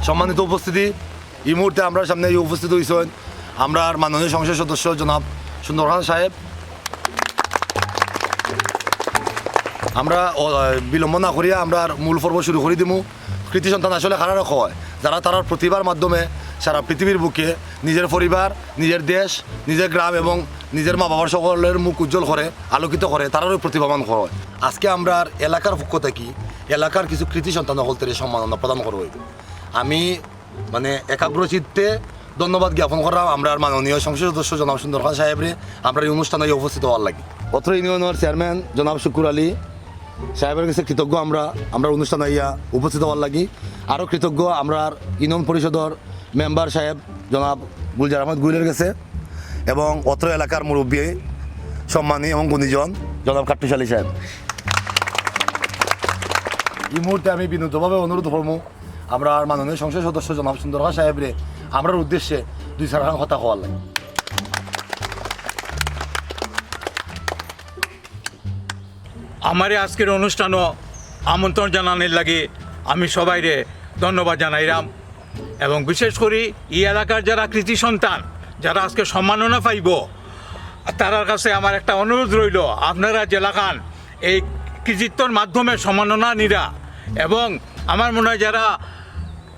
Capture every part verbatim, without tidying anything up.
সম্মানিত উপস্থিতি, এই মুহূর্তে আমরার সামনে এই উপস্থিত হইছেন আমরার মাননীয় সংসদ সদস্য জনাব সুন্দর খান সাহেব। আমরা, ও, বিলম্ব না করিয়া আমরার মূল পর্ব শুরু করি দিমু। কৃতি সন্তান আসলে কারারে কয়? যারা তারার প্রতিভার মাধ্যমে সারা পৃথিবীর বুকে নিজের পরিবার, নিজের দেশ, নিজের গ্রাম এবং নিজের মা বাবার সকলের মুখ উজ্জ্বল করে, আলোকিত করে, তারারও প্রতিভাবান হয়। আজকে আমরার এলাকার পক্ষ থাকি এলাকার কিছু কৃতি সন্তান সকলরে সম্মাননা প্রদান করা হইব। আমি মানে একাগ্র চিত্তে ধন্যবাদ জ্ঞাপন করলাম আমরার মাননীয় সংসদ সদস্য জনাব সুন্দর খান সাহেবরে, আমরার এই অনুষ্ঠানে উপস্থিত হওয়ার লাগি। অত্র ইউনিয়নের চেয়ারম্যান জনাব শুকুর আলী সাহেবের কাছে কৃতজ্ঞ আমরা, আমরার অনুষ্ঠানে আইয়া উপস্থিত হওয়ার লাগি। আরও কৃতজ্ঞ আমরার ইউনিয়ন পরিষদর মেম্বার সাহেব জনাব গুলজার আহমদ গুইলের কাছে এবং অত্র এলাকার মুরব্বী, সম্মানী এবং গুণীজন জনাব কাট্টুশ আলী সাহেব। এই মুহূর্তে আমি বিনীতভাবে অনুরোধ করমু আমরার মাননীয় সংসদ সদস্য জনাব সুন্দর খান সাহেবরে আমরার উদ্দেশ্যে দুই চারখান কথা কওয়ার লাগি। আমারে আজকের অনুষ্ঠানো আমন্ত্রণ জানানির লাগি আমি সবাইরে ধন্যবাদ জানাইরাম। এবং বিশেষ করি এই এলাকার যারা কৃতি সন্তান, যারা আজকে সম্মাননা পাইব, তারার কাছে আমার একটা অনুরোধ রইল, আপনারা যেলাখান এই কৃতিত্বর মাধ্যমে সম্মাননা নিরা, এবং আমার মনে হয় যারা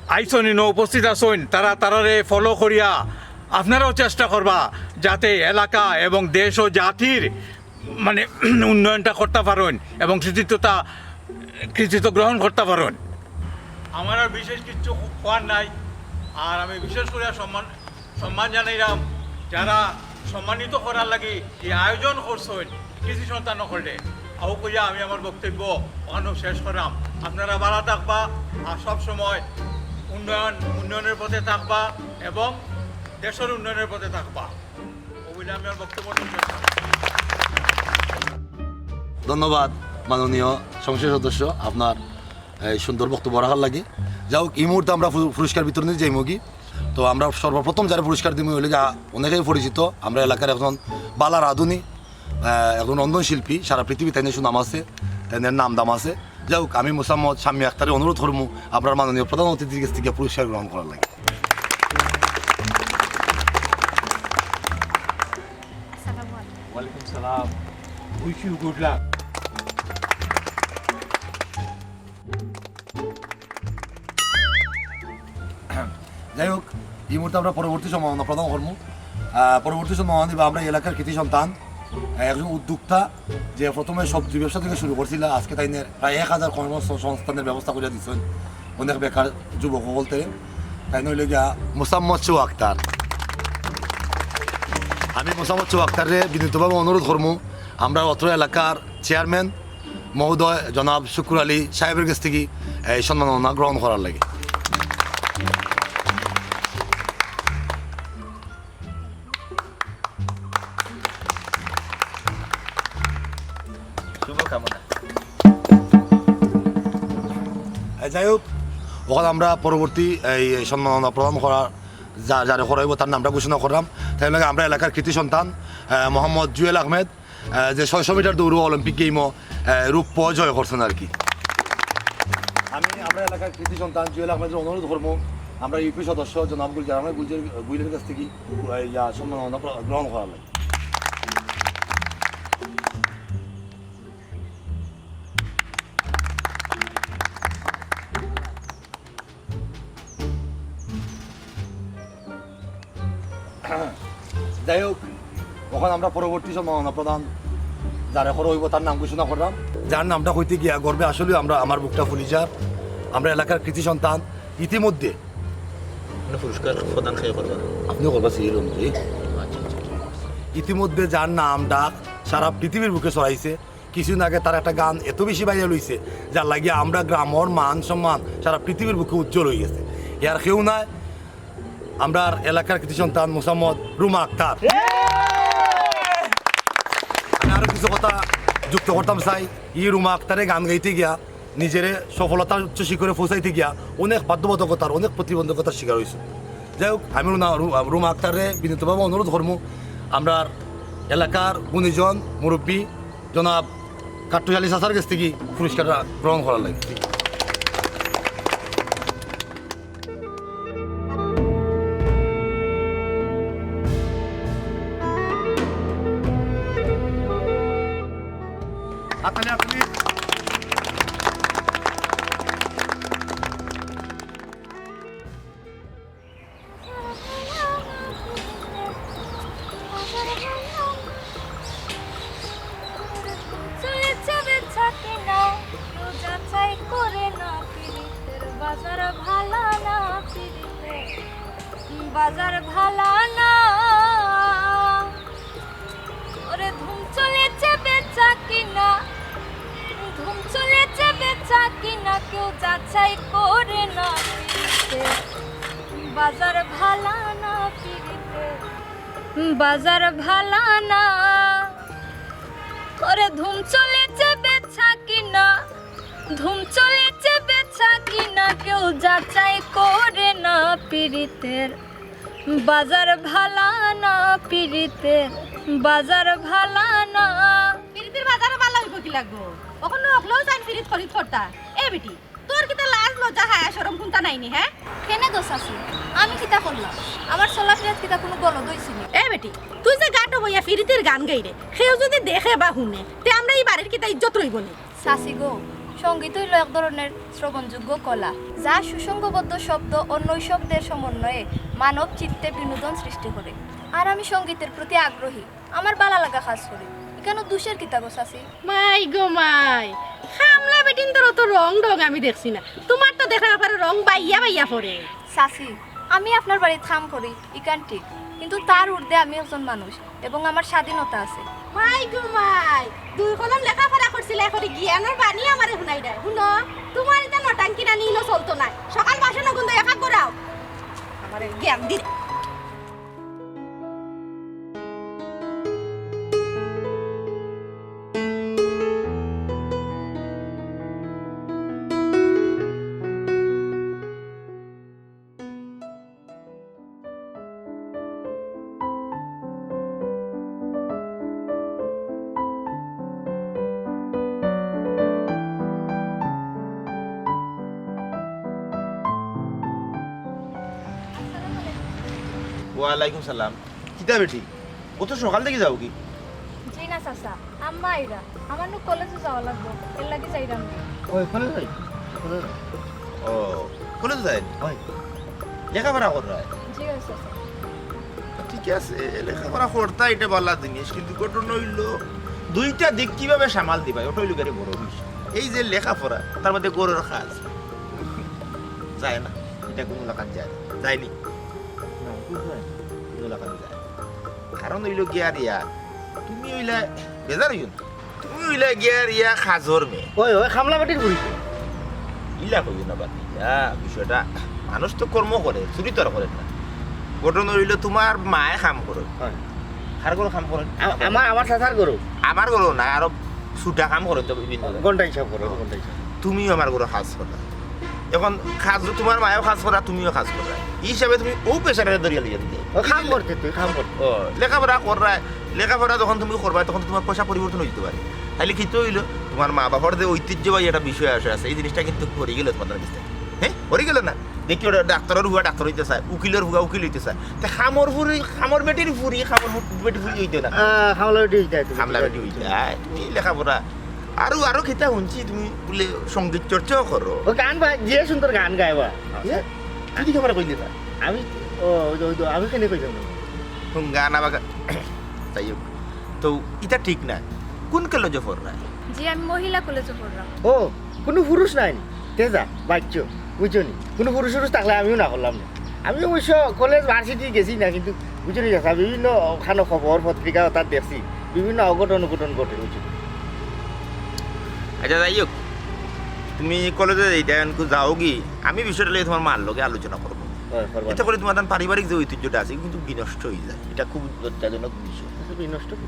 আইসন ইনো উপস্থিত আছইন, তারা তারারে ফলো করিয়া আপনারাও চেষ্টা করবা যাতে এলাকা এবং দেশ ও জাতির মানে উন্নয়নটা করতে পারইন এবং কৃতিত্বটা, কৃতিত্ব গ্রহণ করতে পারইন। আমার আর বিশেষ কিছু কওয়ার নাই। আর আমি বিশেষ করে সম্মান, সম্মান জানাইলাম যারা সম্মানিত করার লাগি এই আয়োজন করছইন কৃতি সন্তান হকলরে। আউ কইয়া আমি আমার বক্তব্য ওখানেও শেষ করাম। আপনারা ভালা থাকবা আর সব সময় উন্নয়ন, উন্নয়নের পথে থাকবা এবং দেশের উন্নয়নের পথে থাকবা। ও বলে আমি আমার বক্তব্য শেষ করলাম। ধন্যবাদ মাননীয় সংসদ সদস্য আপনার এই সুন্দর বক্তব্য রাখার লাগি। যাই হোক, এই মুহূর্তে আমরা পু-, পুরস্কার বিতরণী যাইমুগি। তো আমরা সর্বপ্রথম যারা পুরস্কার দিমু হইলে গিয়া অনেকেই পরিচিত, আমরা এলাকার একজন বালা রাঁধুনি, আহ, একজন রন্ধন শিল্পী, সারা পৃথিবীত তাইনের সুনাম আছে, তাইনের নাম দাম আছে। যাই হোক, আমি মোসাম্মদ শাম্মী আক্তারে অনুরোধ করমু আপনার মাননীয় প্রধান অতিথির কাছ থেকে পুরস্কার গ্রহণ করার লাগি। আসসালামু আলাইকুম। ওয়ালাইকুম সালাম। Wish you good luck. যাই হোক, এই মুহূর্তে আমরা পরবর্তী সম্মাননা প্রদান করমু। আহ, পরবর্তী সম্মাননা দিবা আমরা এলাকার কৃতি সন্তান, আহ, একজন উদ্যোক্তা, যে প্রথমে সবজি ব্যবসা থেকে শুরু করছিল, আজকে তাইনের প্রায় এক হাজার কর্মসংস্থানের ব্যবস্থা করে দিচ্ছেন অনেক বেকার যুবক বলতে। তাইন হইলে গিয়া মোসাম্মদ চৌ আক্তার। আমি মোসাম্মদ চৌ আক্তাররে বিনীতভাবে অনুরোধ করমু, আমরা অত্র এলাকার চেয়ারম্যান মহোদয় জনাব শুকুর আলী সাহেবের কাছ থেকে এই সম্মাননা গ্রহণ করার লাগি। শুভকামনা। এ, যাই হোক, অখন আমরা পরবর্তী এই, এই সম্মাননা প্রদান করার যা-, যারে করা হইব তার নামটা ঘোষণা করলাম। তাই লাগে আমরা এলাকার কৃতি সন্তান, আহ, মোহাম্মদ জুয়েল আহমেদ, আহ, যে ছয়শো মিটার দৌড় অলিম্পিক গেমও, আহ, রৌপ্য জয় করছেন আর কি। আমি আমরা এলাকার কৃতি সন্তান জুয়েল আহমেদের অনুরোধ করবো, আমরা ইউপি সদস্য জনাব গুলজার আহমেদ গুলজার, গুইলের কাছ থেকে, আহ, ইয়া, সম্মাননা প্র-, গ্রহণ করার লাগি। যাই হোক, অখন আমরা পরবর্তী সম্মাননা প্রদান যারে করা হইব তার নাম ঘোষণা করলাম। যার নামটা কইতে গিয়া গর্বে আসলে আমরা, আমার বুকটা ফুলি যার। আমরা এলাকার কৃতি সন্তান। ইতিমধ্যে মানে পুরস্কার প্রদান কে করবা? আপনিও করবা, সিরিয়াল অনুযায়ী। আচ্ছা, আচ্ছা, ঠিক আছে। ইতিমধ্যে যার নাম ডাক সারা পৃথিবীর বুকে ছড়াইছে, কিছুদিন আগে তার একটা গান এত বেশি ভাইরাল হইছে, যার লাগিয়া আমরা গ্রামর মান সম্মান সারা পৃথিবীর বুকে উজ্জ্বল হয়ে গেছে। এর কেউ নাই, আমরার এলাকার কৃতি সন্তান মোসাম্মদ রুমা আক্তার। আমি আরো কিছু কথা যুক্ত করতাম চাই। ই রুমা আক্তারে গান গাইতে গিয়া নিজেরে সফলতার উচ্চ শিখরে পৌঁছাইতে গিয়া অনেক বাধ্যবাধকতার, অনেক প্রতিবন্ধকতার শিকার হইছে। যাই হোক, আমি রুনা-, রু-, রুমা আক্তাররে বিনীতভাবে অনুরোধ করমু, আমরার এলাকার গুণীজন মুরব্বী জনাব কাট্টুশ আলী চাচার কাছ থেকে পুরস্কারটা গ্রহণ করার লাগি। যাচাই করে না পিরিতের বাজার ভালা না পিরিতের বাজার ভালা না। ওরে ধুম চলেছে বেচা কিনা, ধুম চলেছে বেচা কিনা, কেউ যাচাই করে না পিরিতের বাজার ভালা না পিরিতের বাজার ভালা না। ওরে ধুম চলেছে বেচা কিনা, ধুম চলেছে বেচা কিনা, কেউ যাচাই করে না পিরিতের বাজার ভালা না পিরিতের বাজার ভালা না। পিরিতের বাজার ভালা অইবো কিলা গো? অখন অকলেউ চাইন পিরিত খরিদ করতা। এ বেটি, তোর কিতা লাজ লজ্জা হায়া শরম কুনতা নাই নি, হে? কেনে গো চাচি, আমি কিতা করলাম? আমার চলাফিরাত কিতা কুনু গলদ অইছে নি? এ বেটি, তুই যে গাটো বইয়া পিরিতির গান গাইরে, কেউ যুদি দেখে বা হুনে, তে আমরা ই বাড়ির কিতা ইজ্জত রইবো নি? চাচি গো, সঙ্গীত অইলো এক ধরনের শ্রবণযোগ্য কলা, যা সুসংঘবদ্ধ শব্দ ও নৈশব্দের সমন্বয়ে মানব চিত্তে বিনোদন সৃষ্টি করে। আর আমি সঙ্গীতের প্রতি আগ্রহী। আমার বালা লাগা কাজ করি। ইখানো দুষের কিতা গো চাচি? মাই গো মাই, কামলা বেটিন্তর অত রং ঢং আমি দেখছি না। তুমার তো দেখরাম আবার রং বাইয়া বাইয়া পড়ে। চাচি, আমি আপনার বাড়িত কাম করি, ইখান ঠিক, কিন্তু তার ঊর্ধ্বে আমি একজন মানুষ এবং আমার স্বাধীনতা আছে। মাই গো মাই, দুই কলম লেখাপড়া করছিলা, এখন জ্ঞানর বাণী আমারে হুনাইরায়। হুনো, তুমার ইতা নটাঙ্কি নানি ইনো চলতো নায়। সকাল বাসন গুন্দো একা করাও, আমারে জ্ঞান দিরায়। ওয়ালাইকুম সালাম। কিতা বেটি, অত সকাল থাকি যাওগি? জি না চাচা, আম্মা আইরা, আমার নু কলেজো যাওয়া লাগবো, এরলাগি যাইরাম। ওই কলেজ যাই? কলেজ যাই? ও, কলেজ যাই? ওই। লেখাপড়া কররায়? জি অয় চাচা। ঠিক আছে, লেখাপড়া করতা ইটা বালা জিনিস, কিন্তু ঘটনা অইলো দুইটা দিক কিভাবে সামাল দিবা, ওটা অইলো গিয়া বড় বিষয়। এই যে লেখাপড়া, তার মধ্যে ঘরর কাজ যায় না, ইটা কুনু লাখান যায় না, যায়নি? না, কুনু লাখান যায় না। কারণ অইলো গিয়া রিয়া, তুমি অইলা, বেজার অইও না। তুমি অইলা গিয়া রিয়া কাজর মেয়ে। ওই, ওই, কামলা বেটির ফুড়ি তো। ইলা কইও না বাবা, ইলা বিষয়টা, মানুষ তো কর্ম করে, চুরি তো আর করে না। ঘটনা অইলো তুমার মায়ে কাম করে। হয়। কার ঘরো কাম করে? আ-, আমার, আমার চাচার ঘরো। আমার ঘরো না, আরো ছুটা কাম করে তো বিভিন্ন। ঘন্টা হিসাব করে, ঘন্টা হিসাব। তুমিও আমার ঘরো কাজ করো। এখন কাজ, তুমার মায়েও কাজ করা, তুমিও কাজ করো। ই হিসাবে তুমি অউ পেশাটারে ধরিয়া লইয়া দিতে। ও, কাম করতে তুই, কাম করতে। ও, লেখাপড়া কররায়, লেখাপড়া যখন তুমি করবায়, তখন তুমার পেশা পরিবর্তন অইতে পারে। তাইলে কিতা অইলো? তুমার মা বাবার যে ঐতিহ্যবাহী একটা বিষয় আছে, আছে, এই জিনিসটা কিন্তু পড়ি গেলো তুমার কাছ থাকি। হ্যাঁ? পড়ি গেলো না? দেখি ওটা ডাক্তারর হুয়া ডাক্তার অইতে চায়, উকিলর হুয়া উকিল অইতে চায়। তে কামর ফুড়ি, কামর বেটির ফুড়ি, কামর বেটির ফুড়ি অইতো না। আহ, কামলা বেটি অইতে হয় তুমি। কামলা বেটি অইতে হয়। তুমি লেখাপড়া আরো, আরো কিতা হুনছি তুমি বুলে সঙ্গীত চর্চাও করো? ও গান বা-, যে সুন্দর গান গায় বা। হ্যাঁ? তুই কি খবর কইলি না? আমি, ও, ওই তো, ওই তো, আমি কেনে কইতাম না? হুম, গান আবার গা-, যাই হোক। তো ইটা ঠিক না। কোন কলেজো পড়রায়? জি, আমি মহিলা কলেজো পড়রাম। ও, কুনু পুরুষ নাই নি? তে যা, বাচ্চো, বুঝছো নি? কুনু পুরুষ উরুষ থাকলে আমিও না করলাম না। আমি অবশ্য কলেজ ভার্সিটি গেছি না, কিন্তু বুঝছো নি চাচা, বিভিন্ন অখানো খবর পত্রিকা অতাত দেখছি, বিভিন্ন অঘটন অঘটন ঘটে, বুঝছো নি? আচ্ছা, যাই হোক, তুমি কলেজে যাইতায়, এনকু যাওগি, আমি বিষয়টা লইয়া তুমার মার লগে আলোচনা করবো। হয়, করবা। এতে করে তুমার তান পারিবারিক যে ঐতিহ্যটা আছে, কিন্তু বিনষ্ট অই যায়। ইটা খুব লজ্জাজনক বিষয়। আচ্ছা, বিনষ্ট কি?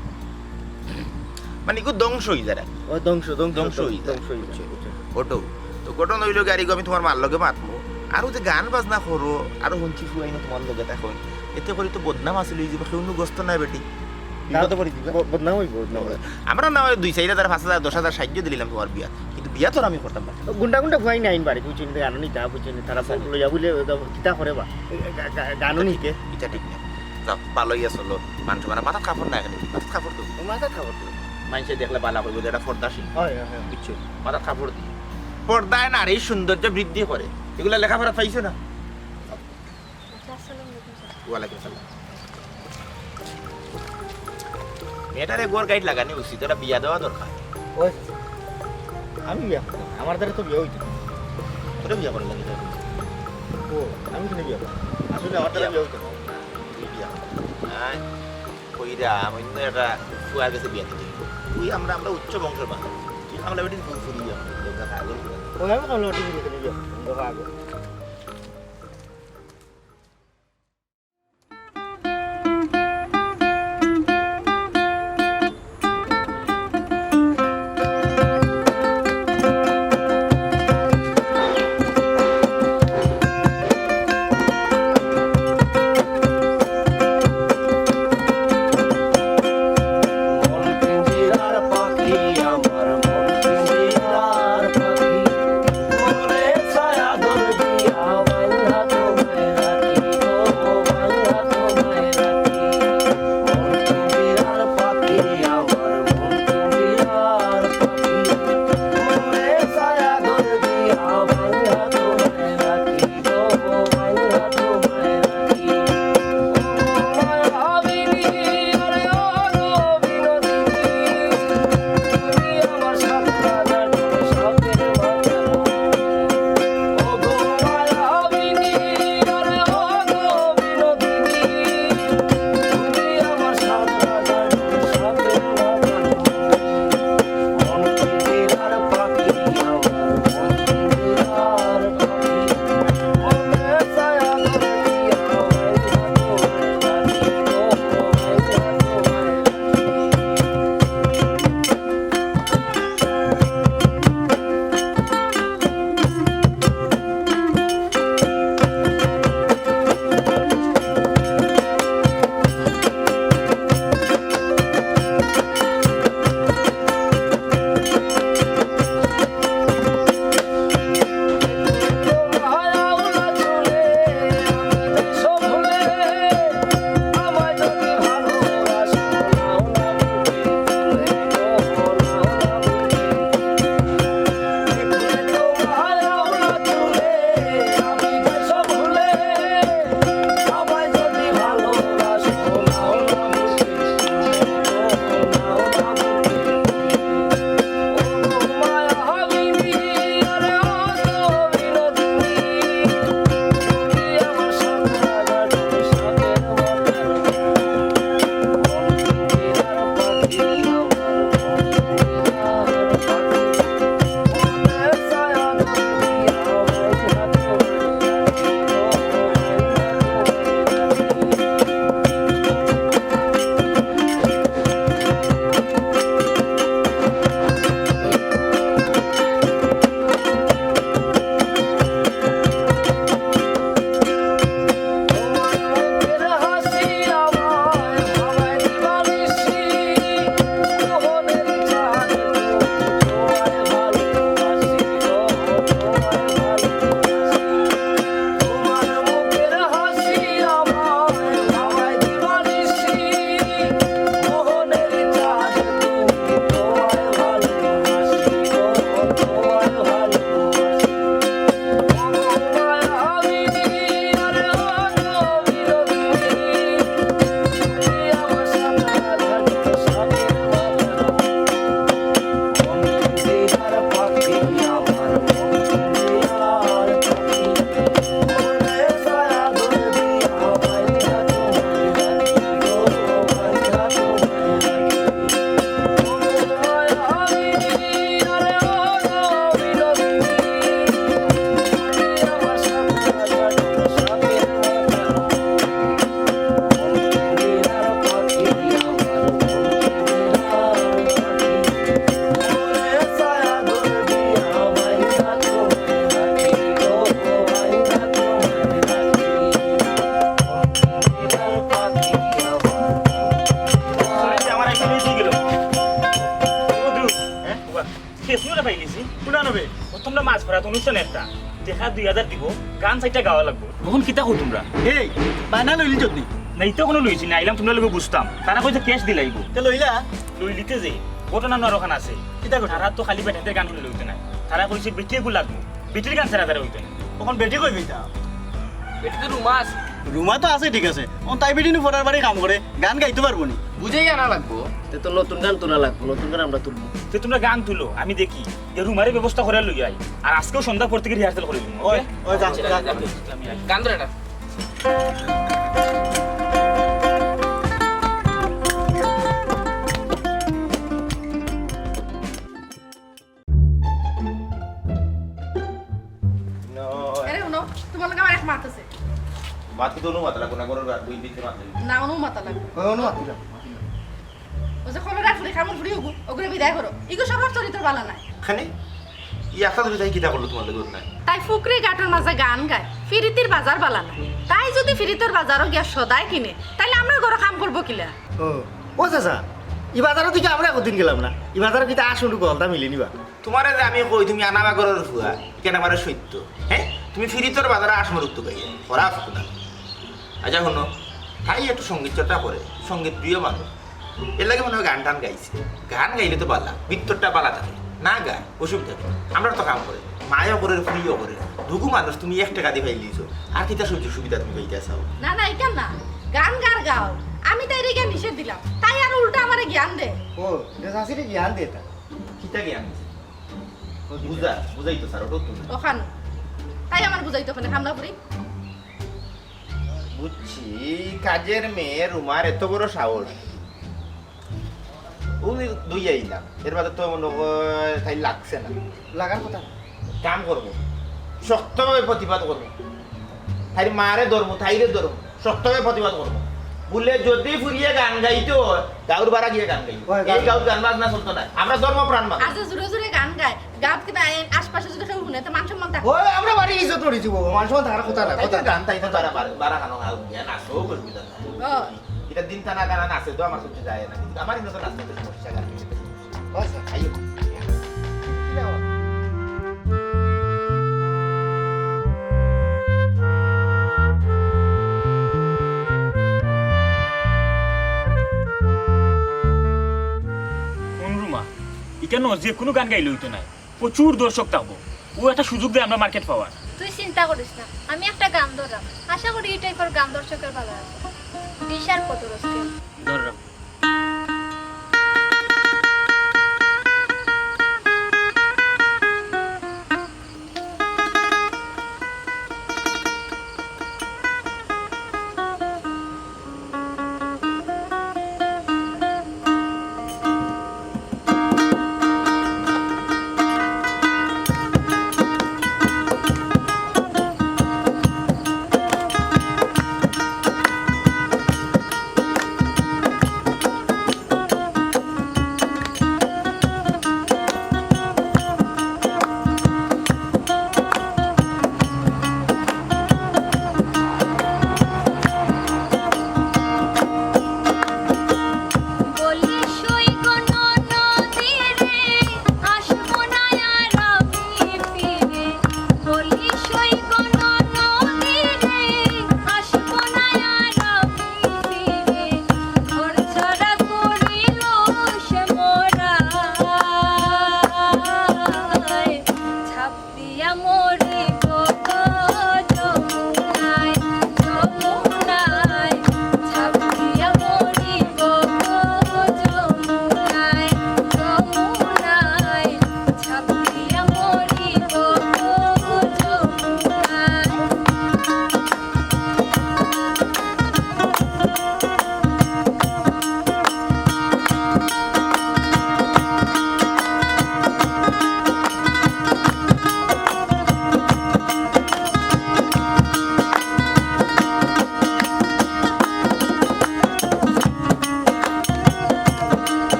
মানে, ইগু ধ্বংস অই যায় আর কি। ও, ধ্বংস, ধ্বংস, ধ্বংস অই যায়, ধ্বংস অই যায়, বুঝছো? বুঝছো। ওটাও। তো ঘটনা অইলো গিয়া, আর ইগু আমি তুমার মার লগে মাতমু। আরো যে গান বাজনা করো, আরো হুনছি ফুয়াইন তুমার লগে থাকইন। এতে করে তো বদনাম আছিল অই যাইবো, কেউ নু গস্ত নাই বেটি। বিপদো পড়ি দিবা। ব-, বদনাম অইবো, বদনাম অইবো। আমরা না অয় দুই চাইর হাজার, পাঁচ হাজার, দশ হাজার সাহায্য দিলাম তুমার বিয়াত, কিন্তু বিয়া তো আর আমি করতাম পারতাম না। গুন্ডা গুন্ডা ফুয়াইন আইন বাড়ি, বুঝছো নি, গানও নিতা, বুঝছো নি, তারা আচ্ছা। বউত লইয়া বুলে, ওটা কিতা করে বা? এ, এ, গা-, গা-, গানও নিতে। ইটা ঠিক না। যাও, ভালা অইয়া চলো। মান সম্মান, মাথাত কাপড় নাই কেনে? মাথাত কাপড় দেও। ও, মাথাত কাপড় দেও। মানষে দেখলে বালা কইবো যে এটা পর্দাশীল। হয়, হয়, হয়। বুঝছো? মাথাত কাপড় দি। পর্দায় নারীর সৌন্দর্য বৃদ্ধি করে। ইগুলা লেখাপড়া পাইছো না? আচ্ছা, আসসালামু আলাইকুম স্যার। ওয়ালাইকুম সালাম। মেয়েটারে ঘর গাইড লাগানি উচিত, এটা বিয়া দেওয়া দরকার। ওই। আমি বিয়া করতাম, আমার দ্বারা তো বিয়া অইতো না। তোরে বিয়া করার লাগি যাবে। ও, আমি কেনে বিয়া করতাম? আসলে আমার দ্বারা বিয়া অইতো না। তুই বিয়া কর। আয়, কইরা, আমি অন্য একটা ফুয়ার গেছে বিয়া দিতে। তুই আমরা, আমরা উচ্চ বংশর মানুষ। তুই কামলা বেটির ফুল ফুলি বিয়া করবি, তোর কথা আগে বলে। ও, আমি কামলা বেটির ফুল ফুলি বিয়া করবো, তোর কথা আগে। আমার একটা মিস গেল। ও, দুরু। হ্যাঁ? বাবা, কে শুনে পাইলিছি? কোনটা নেবে? ও, তোমরা মাছ ধরাত অনুষ্ঠান একটা। টেকা দুই হাজার দিবো, গান চাইরটা গাওয়া লাগবো। অখন কিতা কও তোমরা? এই, বায়না লইলি যদি? না, ইতা কুনু লইছি না, আইলাম তোমরার লগে বুঝতাম। তারা কইছে ক্যাশ দিলাইবো। তে লইলা? লইলিতে যে, ঘটনা অন্যরকম আছে। কিতা ঘটনা? তারা তো খালি বেটাইন্তর গান হুনলে অইতো নায়। তারা কইছে বেটি এগু লাগবো। বেটির গান ছাড়া তারা অইতো নায়। অখন বেটি কই পাইতাম? বেটি তো রুমা আছে। রুমা তো আছে, ঠিক আছে। অখন তাই বেটি নু ফরার বাড়ি কাম করে, গান গাইতো পারবো নি? বুঝাইয়া আনা লাগবো। তে তো নতুন গান তোলা লাগবো, নতুন গান আমরা তুলবো। তে তুমরা গান তুলো, আমি দেখি। এ রুমারে ব্যবস্থা করিয়া লই আই। আর আজকেউ সন্ধ্যার পর থাকি rehearsal করি দিমু, ওই, okay? ওই, যা, যা, যা। গান ধরে এটা। এরে হুনো, তুমার লগে আমার এক মাত আছে। মাত কিন্তু অনু মাতা লাগবো না, ঘরর বা-, বই দিতে মাত লাগবো। না, অনু মাতা লাগবো। ওই অনু মাতি যাও, মাতি যাও। ওই যে কলরার ফুড়ি, কামর ফুড়ি ওগু, ওগুরে বিদায় করো। ইগু স্বভাব চরিত্র বালা নায়। খানি, ই একটা ধরে তাই কিতা করলো তুমার লগে নাই? তাই ফুকরি ঘাটর মাঝে গান গায়, ফিরিতির বাজার বালা নায়। তাই যুদি ফিরিতির বাজারো গিয়া সদাই কিনে, তাইলে আমরার ঘরো কাম করবো কিলা? ও, ও চাচা, ই বাজারো থাকি আমরা একদিন গেলাম না। ই বাজারো কিতা আস উঠু গলদা মিলে নিবা? তুমারে যে আমি কই, তুমি আনাবা ঘরর ফুয়া, কেন আমারে সত্য? হ্যাঁ, তুমি ফিরিতর বাজারে আস মরুক তো গাইয়া, খরা ফুকনা। আচ্ছা, হুনো, তাই একটু সঙ্গীত চর্চা করে, সঙ্গীত প্রিয় মানুষ। এর লাগি মনে হয় গান টান গাইছে। গান গাইলে তো বালা, ভিতরটা বালা থাকে। না গায়, অসুবিধা কি? আমরা তো কাম করে, মায়ও করে, ফুড়িও করে। দুগু মানুষ তুমি এক টেকা দি পাইলিছো, আর কিতা সুযোগ সুবিধা তুমি পাইতে চাও? না, না, ইখান না। গান গার গাও। আমি তাইরে গিয়া নিষেধ দিলাম, তাই আর উল্টা আমারে জ্ঞান দে। ও, এটা শাশুড়ি জ্ঞান দে তা। কিতা জ্ঞান দিছে? বুঝা, বুঝাই তো স্যার, ওটাও তো না। ওখান। তাই আমার বুঝাই তো ওখানে, কামলা ফুড়ি। বুঝছি, কাজের মেয়ে রুমার এত বড় সাহস। ও দইয়া আইলাম, এর বাদে তো মনে হয় তাই লাগছে না। লাগার কথা না। কাম করবো, শক্তভাবে প্রতিবাদ করবো। তাইর মারে ধরমু, তাইরে ধরমু, শক্তভাবে প্রতিবাদ করবো। বুলে যদি ফুড়িয়ে গান গাইতো, গাউর বারা গিয়া গান গাইতো। ওই এই গান। গাউর গান বাজনা চলতো না। আমরা ধর্মপ্রাণ মানুষ। আজ জোরে জোরে গান গায়, গাত কিতা আইন, আশপাশে যদি কেউ হুনে, তো মান সম্মান থাকে। ওই আমরা বাড়ি ইজ্জত মরি যাবো, মান সম্মান থাকার কথা না, তাই তো কথা না। গান, তাই তো বারা, বারা, বারা গান গাও, জ্ঞান আসো, অসুবিধা নাই। ও। এটা দিন টানা গান আছে তো, আমার সহ্য যায় না। কিন্তু আমার ইনো তো নাচতে তো সমস্যা গান। আচ্ছা, আইও। কোন রুমা? ইখানো যে কোনো গান গাইলে হইতো না। প্রচুর দর্শক থাকবো। ও একটা সুযোগ দেয় আমরা মার্কেট পাওয়ার। তুই চিন্তা করিস না, আমি একটা গান ধরলাম, আশা করি এই টাইপের গান দর্শকের ভালো লাগবে। বিশাল কত রসকে। ধরলাম।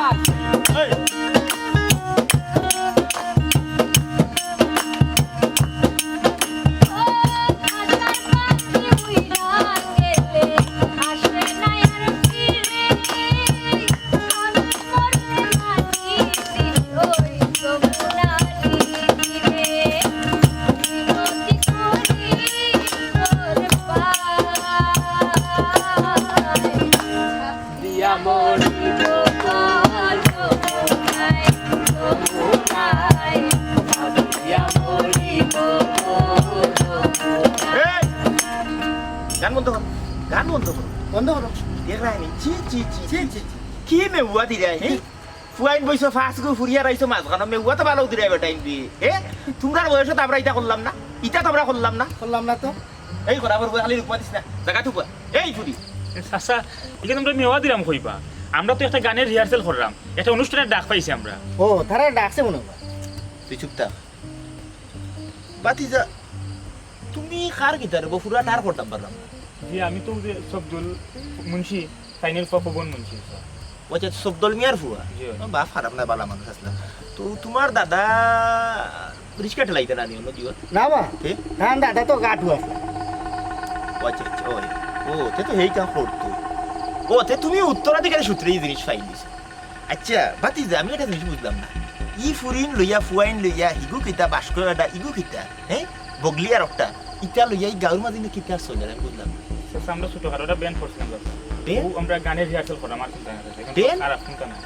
এই। এই! গান বন্ধ করো, গান বন্ধ করো। বন্ধ করো। দেখরায়নি? ছি, ছি, ছি, ছি, ছি। কি মেউয়া দিরায়, হে? ফুয়াইন বইছো ফাঁস গু ফুরিয়া রাইছো মাঝখানো, মেউয়া তো ভালো দিরায় বেটাইন দি। হে? তুমরার বয়সো তো আমরা ইতা করলাম না, ইতা তো আমরা করলাম না। করলাম না তো। এই করা বড় খালি রূপমা দিস না, জাগা তুপা। এই ফুরি। এ চাচা, ইখান আমরা মেওয়া দিরাম কইবা। আমরা তো একটা গানের rehearsal কররাম, একটা অনুষ্ঠানের ডাক পাইছি আমরা। ও, তারা ডাকছে মনে হয়। তুই চুপ থাক। ভাতিজা, তুমি কার কিতা রে? বফুরা তার করতাম পারলাম না। জি, আমি তো ওই যে সবদুল মুন্সি, তাইনের ফুয়া পবন মুন্সি, স্যার। ও আচ্ছা, সবদুল মিয়ার ফুয়া? জি, অয়। ও, বাপ খারাপ না, বালা মানুষ আসলে। তো তোমার দাদা রিক্সা ঠেলাইতে না নি অন্য দিও? না বা। তে? না, দাদা তো গাটু আছে। ও আচ্ছা, আচ্ছা, ওই। ও, তে তো হেই কাম করতো। ও, তে তুমি উত্তরাধিকারী সূত্রে এই জিনিস পাই দিছো। আচ্ছা, ভাতিজা, আমি একটা জিনিস বুঝলাম না। ই ফুরিন লইয়া, ফুয়াইন লইয়া, হিগু কিতা, বাস্কর বেটা, ইগু কিতা, হে? বগলি আর একটা, ইতা লইয়া ই গাউর মাঝে ইনো কিতা চলের, আমি বুঝলাম না। স্যার, আমরা ছোটখাটো একটা ব্যান্ড করছিলাম, স্যার। ব্যান্ড? ও, আমরা গানের rehearsal কররাম, আর চিন্তা নাই, স্যার। এখন তো band? আর আর চিন্তা নাই।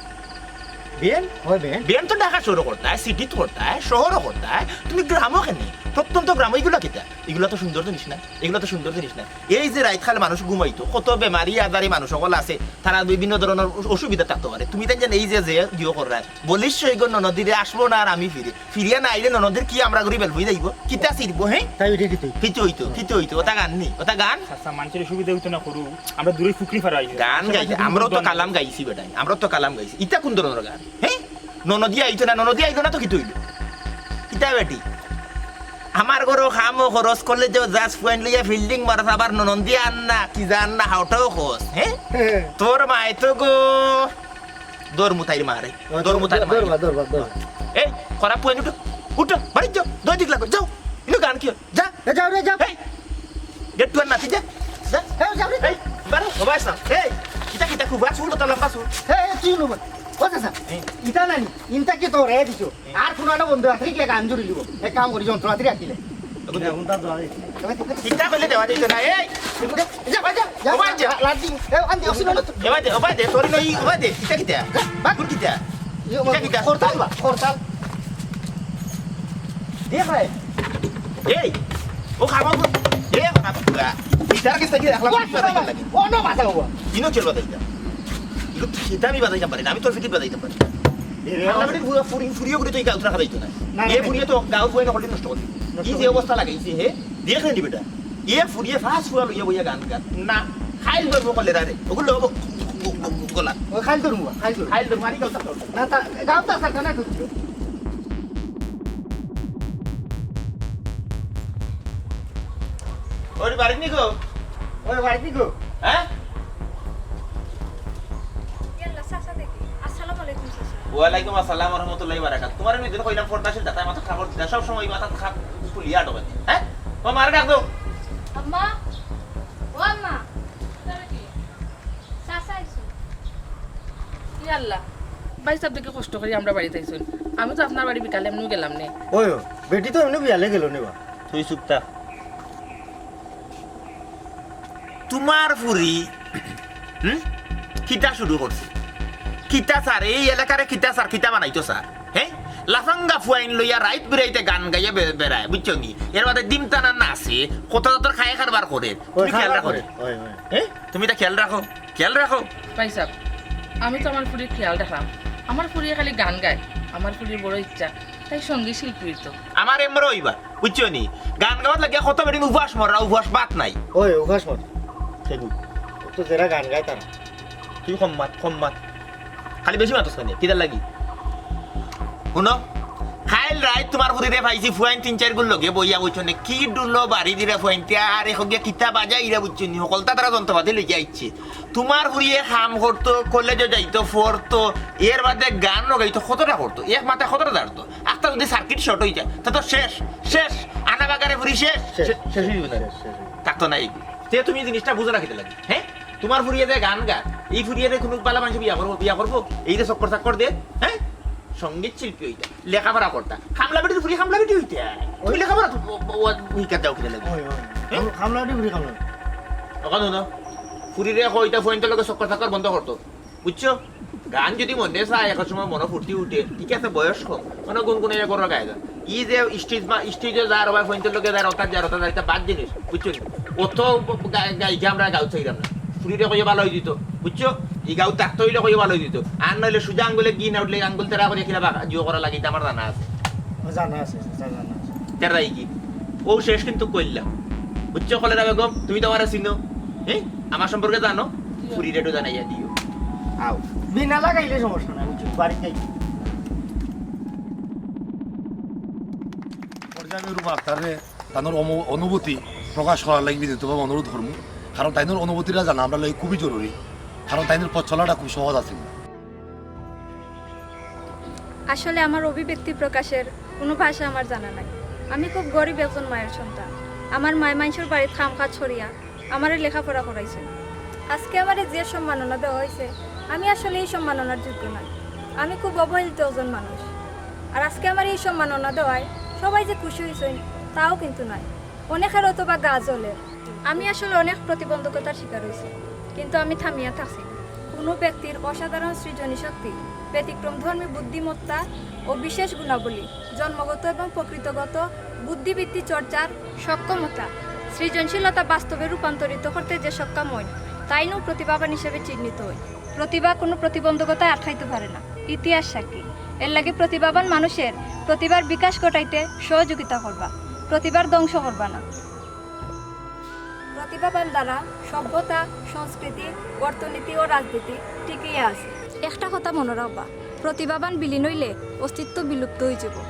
ব্যান্ড? হয় ব্যান্ড। ব্যান্ড তো ঢাকা শহরো করতায়, সিটিত করতায়, শহরো করতায়, তুমি গ্রামো কেনে? প্রত্যন্ত গ্রামো, ইগুলা কিতা? ইগুলা তো সুন্দর জিনিস না, ইগুলা তো সুন্দর জিনিস না। এই যে রাইত খালে মানুষ ঘুমাইতো, কত বেমারি আজারি মানুষ অকল আছে, তারা বিভিন্ন ধরনের অসু-, অসুবিধা থাকতো পারে। তুমি তাই জানো এই যে, যে দিও কররায়, বলিস সৈগ ননদিরে আসবো না আর আমি ফিরে, ফিরিয়া না আইলে ননদির কি আমরা করি বেলফুই যাইবো? কিতা ছিড়বো, হে? তাই ওইটা কিতা? কিতা অইতো, কিতা অইতো, ওটা গান নি, ওটা গান? আচ্ছা, মানুষের সুবিধা অইতো না করু, আমরা দূরে ফুকরি ফারা আইছি। গান গাইছে, আমরাও তো কালাম গাইছি বেটাই, আমরাও তো কালাম গাইছি। ইটা কোন ধরনের গান? হে? ননদি আইতো না, ননদি আইতো না তো কিতা অইলো? কিতা বেটি? আমার ঘরো কামও করস, কলেজেও যাস, ফুয়াইন লইয়া ফিল্ডিং মারস, আবার ননদি আন না, কি জান না, হাওটাও খস, হে? হে। তোর মায় তো গো দৌড় মুতাইর মারে। ও, দৌড় মুতাইর মারে। দৌড়, দৌড়, দৌড়। এই, খরাপ পুয়াইন উঠো। উঠো, বাড়িত যাও। দুই দিক লাগো, যাও। ইনো গান কিয়র? যা। এ, যাও রে, যাও। এই, গেট টুয়ার নাতি, যা। যা। এ, যাও রে। এই, বারো, ও ভাই সাহেব। এই, কিতা, কিতা, খুব চুল তো লম্বা চুল। এ, এ, চুল লম্বা। ও চাচা, এই। ইটা নানি, ইনতা কি তোরে দিছো? এই। আর কোনো একটা বন্ধু আছে কি গান জুড়ি দিব? এক কাম করি, যন্ত্রপাতি রাখিলে। ইটা কইলে দেওয়া যাইতো না, এই। যা, যা, যা, ও ভাই, যা। লাদ দিন। এ, আন দে, অক্সিজেন। এ ভাই দে, ও ভাই দে, sorry নই, ও ভাই দে, ইটা কিতা? বাদ। কোন কিতা? ইয়ে, ইটা কিতা? খরতাল বা, খরতাল। দেখ রে। এই, ও খাবো গো। এ, খাবো গো। ইটার কাছে কি রাখলাম? বাদ, বাদ, বাদ। অন্য বাজা হবো। ইনো চলবা তাই ইটা। ইনো কিতা আমি বাজাইতাম পারি না, আমি তোর ফিকির বাজাইতাম পারি। এ, আল্লাহ বেটির ফুয়া ফুরি, ফুরিও করে তো এই গাউত রাখা যাইতো না। না, না, এ না। ফুরিয়ে তো গাউত বই না করলে নষ্ট করে। নষ্ট এই যে করে। অবস্থা লাগাইছে, হে, দেখ রে বেটা। এ ফুরিয়ে ফাঁস ফুয়া লইয়া বইয়া গান গান। না, খাইল ধরবো কলে রে। ওগুলো হবো গলা। ও খাইল ধরবো, খাইল ধরবো। খাইল ধরবো, মারি গাউতা ধরবো। না, তা, গাউতা সাথে না ঢুকছো। ওরে বাড়ি নি গো? ওরে বাড়ি নি গো? হ্যাঁ? ইয়াল্লা, চাচা দেখি। আসসালামু আলাইকুম, চাচা। ওয়ালাইকুম আসসালাম ওয়া রাহমাতুল্লাহি ওয়া বারাকাতুহু। তোমার আমি দিন কইলাম পর্দাশীল দাতা, মাথা খাবার দিতা, সব সময় মাথা খা-, খুলিয়া আটো। হ্যাঁ? ও মারে ডাক দাও। আম্মা, ও আম্মা। চাচা আইছে। ইয়াল্লা, ভাই সাহেব দেখি কষ্ট করি আমরা বাড়িত আইছইন। আমি তো আপনার বাড়ি বিকালে এমনিও গেলাম নে। ওই, ও, বেটি তো এমনি বিয়ালে গেল নে বা। তুই চুপ থাক। তোমার ফুরি, হুম? কিতা শুরু করছে? কিতা স্যার? এই এলাকারে কিতা স্যার? কিতা বানাইতো স্যার? হ্যাঁ? লাফাঙ্গা ফুয়াইন লইয়া রাইত বিরাইতে গান গাইয়া বে-, বেড়ায়, বুঝছো নি? এর বাদে ডিম টানা নাচে, কত জাতর খায় কারবার করে। তুমি ওই খেয়াল খাবার রাখো। করে। ওই, ওই। হ্যাঁ? তুমি ইটা খেয়াল রাখো, খেয়াল রাখো। ভাই সাহেব, আমি তো আমার ফুরির খেয়াল রাখলাম। আমার ফুরিয়ে খালি গান গায়, আমার ফুরির বড় ইচ্ছা, তাই সঙ্গীত শিল্পী তো। আমার এমরা অইবা, বুঝছো নি? গান গাওয়াত লাগিয়া কত বেটিন উপাস মররা, উপাস ভাত নাই। ওই, উপাস মর। ও তো যেরা গান গায় তারা। তুই কম মাত, কম মাত। খালি বেশি মাতস কেনে? কিতার লাগি? হুনো, কাইল রাইত তুমার ফুরিরে পাইছি, ফুয়াইন তিন চাইর গুর লগে বইয়া বুঝছো নি, কি ডুলো বাড়ি দিরা ফুয়াইন্তে, আর এখন গিয়া কিতা বাজাইরা বুঝছো নি, হকলতা তারা যন্ত্রপাতি লইয়া আইছে। তুমার ফুরিয়ে কাম করতো, কলেজো যাইতো, পড়তো, এর বাদে গান গাইতো, কতটা করতো, এক মাথায় কতটা দাঁড়তো। আস্তা যদি সার্কিট শর্ট অই যায়, তা তো শেষ, শেষ, আনা বাগারে ফুরি শেষ। শেষ, শেষ, শেষ অই যাইবো না। শেষ, শেষ অই যাইবো। থাকতো না এই। তে তুমি জিনিসটা বুঝো না কিতা লাগি, হ্যাঁ? তুমার ফুরিয়ে যে গান গায়, এই ফুরিয়ে যে কুনু বালা মানুষে বিয়া করবো, বিয়া করবো, এই যে চক্কর চাক্কর দে, হ্যাঁ? সঙ্গীত শিল্পী অইতা, লেখাপড়া করতা, কামলা বেটির ফুরি কামলা বেটি অইতা। তুমি ওই। লেখাপড়া তো, ও, ও, ও, শিক্ষা দাও কিতা লাগি? ওই, ওই। হ্যাঁ? কাম-, কামলা বেটি ফুরি কামলা বেটি। অখান হুনো, ফুরিরে কইতা ফুয়াইন্তর লগে চক্কর চাক্কর বন্ধ করতো, বুঝছো? গান যদি মনে চায়, এক সময় মনো ফুর্তি উঠে, ঠিক আছে, বয়স কম, মনো গুনগুনাইয়া করো গায়ে গান। ই যে স্টেজ বা স্টেজে যার, ওবা ফুয়াইন্তর লগে যার, ওটা যার, ওটা যার, এটা বাদ জিনিস, বুঝছো নি? অত গা-, গায়িকা আমরা গাঁও চাইরাম না। ফুরিরে কইয়া বালা অই দিত, বুঝছো? ই গাঁও থাকতে অইলে কইয়া বালা অই দিত। আর নাইলে সুজা আঙ্গুলে ঘি না উঠলে আঙ্গুল তেরা করিয়া কিলা বাঁকা জিও করা লাগে, ইটা আমার জানা আছে। ও জানা আছে, জানা আছে। তেরাই কি? ও শেষ কিন্তু কইলাম। বুঝছো কলেরা বেগম, তুমি তো আমারে চিনো। হ্যাঁ? আমার সম্পর্কে জানো? ফুরিরে একটু জানাইয়া দিও। আও। বিনা লাগাইলে সমস্যা নাই, বুঝছো? বাড়িত যাই। পর্যায়ে রূপা আক্তাররে তানর অম-, অনুভূতি প্রকাশ করার লাগি বিনীতভাবে অনুরোধ করমু, কারণ তাইনর অনুভূতিটা জানা আমরার লাগি খুবই জরুরি, কারণ তাইনর পথ চলাটা খুব সহজ আছিল না। আসলে আমার অভিব্যক্তি প্রকাশের কুনু ভাষা আমার জানা নাই। আমি খুব গরিব একজন মায়ের সন্তান। আমার মায় মাইনষর বাড়িত কাম কাজ করিয়া আমারে লেখাপড়া করাইছইন। আজকে আমারে যে সম্মাননা দেওয়া অইছে, আমি আসলে ই সম্মাননার যোগ্য নায়। আমি খুব অবহেলিত একজন মানুষ। আর আজকে আমারে ই সম্মাননা দেওয়ায় সবাই যে খুশি অইছইন, তাও কিন্তু নায়। অনেকের অথবা গা জ্বলের। আমি আসলে অনেক প্রতিবন্ধকতার শিকার অইছি, কিন্তু আমি থামিয়া থাকছি না। কুনু ব্যক্তির অসাধারণ সৃজনী শক্তি, ব্যতিক্রমধর্মী বুদ্ধিমত্তা ও বিশেষ গুণাবলী, জন্মগত এবং প্রকৃতিগত বুদ্ধিবৃত্তি চর্চার সক্ষমতা, সৃজনশীলতা বাস্তবে রূপান্তরিত করতে যে সক্ষম অইন, তাইনউ প্রতিভাবান হিসেবে চিহ্নিত অইন। প্রতিভা কুনু প্রতিবন্ধকতায় আটকাইতো পারে না, ইতিহাস সাক্ষী। এরলাগি প্রতিভাবান মানুষের প্রতিভার বিকাশ ঘটাইতে সহযোগিতা করবা, প্রতিভার ধ্বংস করবা না। প্রতিভাবান দ্বারা সভ্যতা, সংস্কৃতি, অর্থনীতি ও রাজনীতি টিকিয়া আছে। একটা কথা মনো রাখবা, প্রতিভাবান বিলীন অইলে অস্তিত্ব বিলুপ্ত অইযিবো।